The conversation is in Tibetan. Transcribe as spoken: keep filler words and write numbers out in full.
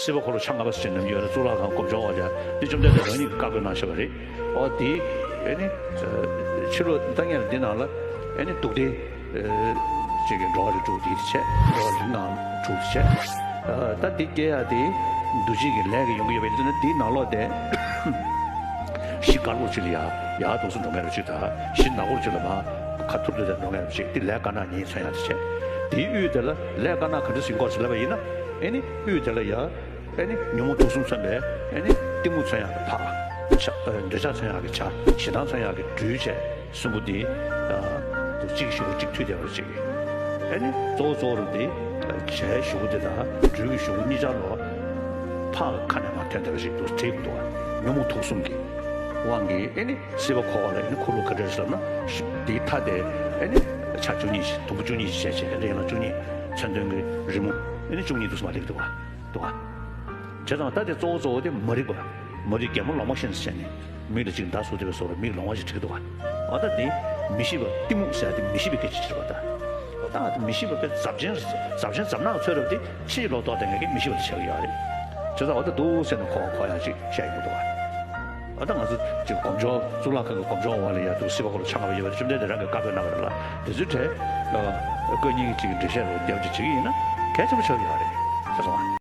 སྲིད་པ་འཁོར་ལོ་ཆ་ལྔ་པ་ཟེར་ནམ་ཡོད་ལ། གཙུག་ལག་ཁང་སྒོམ་ཆུང་འོག་ལ་འདི་བཅོམ་ལྡན་འདས་རང་ཉིད་ཀྱིས་བཀའ་བསྒོས་གནང་བཞག་པ་རེད། ཨོ་དེ་ཨེ་ནི་ཕྱི་ལོགས་ད་ངས་འདི་ནང་ལ་ཨེ་ནི་གདུགས་དེ་ཅིག་གི་འགྲོ་བ་རིགས་དྲུག་དེ་བྱས། འགྲོ་བ་རིགས་ལྔའམ་དྲུག་དེ་བྱས། ད་འདི་སྐྱེ་ཡ་དེ་འདུ་བྱེད་ཀྱི་ལས་ཀྱི་ཡོང་གི་ཡོད་པ་ཡིན་ན། འདིའི་ནང་ལོགས་དེ་གཞི་དཀར་པོ་ཅིག་ལ་ཡ་ཡར་འདུག་སེ་འགྲོ་མཁན་རབ་ཅིག་དང་། གཞི་ནག་པོ་ཅིག་ལ་མར་ཁ་ཐུར་དུ་དེ་འགྲོ་མཁན་རབ་ཅིག་དེ་ལས་དཀར་ནག་གཉིས་མཚོན་ཡ་དེ་བྱས། དེའི་དབུས་དེ་ལ་ལས་དཀར་ནག་ག་འདྲ་ཞིག་འགོར་ཟེར་ལབ་པ་ཡིན་ན། ཨེ་ནི་དབུས་དེ་ལ་ཡ་ཨེ་ནི་ཉོན་མོངས་དུག་གསུམ་མཚོན་པའི་ཨེ་ནི་གཏི་མུག་མཚོན་ཡག་གི་ཕག་ཆ། འདོད་ཆགས་མཚོན་ཡག་གི་བྱ། ཞེ་སྡང་མཚོན་ཡག་གི་སྦྲུལ་བྱས། གསུམ་པོ་འདི་དུ་གཅིག་གཞུག་གུ་གཅིག་མཐུད་བསྡད་པ་ཅིག་ཨེ་ནི་གཙོ་བོ་གཙོ་བོ་རུ་འདི་བྱའི་གཞུག་གུ་འདི་དང་སྦྲུལ་གྱི་གཞུག་གུ་གཉིས་ཆར་ལོ་ཕག་གི་ཁ་ནས་མར་ཐོན་བསྡད་པ་ཅིག་ཏུ་བྲིས་འདུག་ཉོན་མོངས་དུག་གསུམ་གྱི་དབང་གིས་ཨེ་ནི་སྲིད་པ་འཁོར་བ་ལ་ཨེ་ནི་འཁོར་ལུགས་ག་འདྲ་ཟེར་ན། འདིའི་མཐའ་དེ་ཨེ་ནི་ཆ་བཅུ་གཉིས་ཤིག་དུམ་བུ་བཅུ་གཉིས་ཤིག་བྱས་བྱས། རིང་ལ་བཅུ་གཉིས། མཚོན་དོན་གྱི་རི་མོ་ཨེ་ནི་བཅུ་གཉིས་འདུག་སེ་མར་སླེབས་འདུག་བ། འདུག་བ། བྱས་ཙང་ད་དེ་གཙོ་བོ་གཙོ་བོ་དེ་མ་རིག་པ། མ་རིག་རྒན་མོ་ལོང་བ་བཞིན་བྱས་ནས་མིག་ལ་ཅིག་མདའ་ཟུག་བསྡད་པའི་བཟོ་འདྲ། མིག་ལོང་བ་ཞིག་བྲིས་འདུག་བ། འོ་ད་དེ་མི་ཤེས་པ། གཏི་མུག་ཟེར་ཡ་དེ་མི་ཤེས་པའི་སྐད་ཆ་ཅིག་རེད་པ། ད་འོ་ད་མི་ཤེས་པ་དཔེ་ཚབས་ཆེན། ཚབས་ཆེན་ཚབ་ནག་ཚོད་རབ་དེ་ཕྱི་ལོག་ཏོག་དེ་ངས་ཀྱི་མི་ཤེས་པ་དེ་བྱས་ཡོད་རེད། བྱས་ཙང་འོ་ད་འདུག་ཟེར་ནས་ཁོ་ཁོ་ཡང་ཅིག་བཤད་ཡོང་གི་འདུག་བ། འོ་ད་ང་ཚོ་ཅིག་སྒོམ་ཆུང་། གཙུག་ལག་ཁང་གི་སྒོམ་ཆུང་འོག་ལ་ཡ་འདུག་སྲིད་པ་འཁོར་ལོ་ཆ་ལྔ་པ་ཡོད་པ་རེད། བཅོམ་ལྡན་འདས་རང་གིས་བཀའ་བསྒོས་གནང་བ་རེད་ལ། དེ་ཚོའི་གྲས་ལ་བཀའ་རྙིང་གི་ཅིག་འགྲེལ་བཤད་རོ་རྒྱབ་ཅིག་བྱེད་ཀྱི་ཡིན་ན་གལ་ཆེན་པོ་ཆགས་ཀྱི་ཡོད་རེད།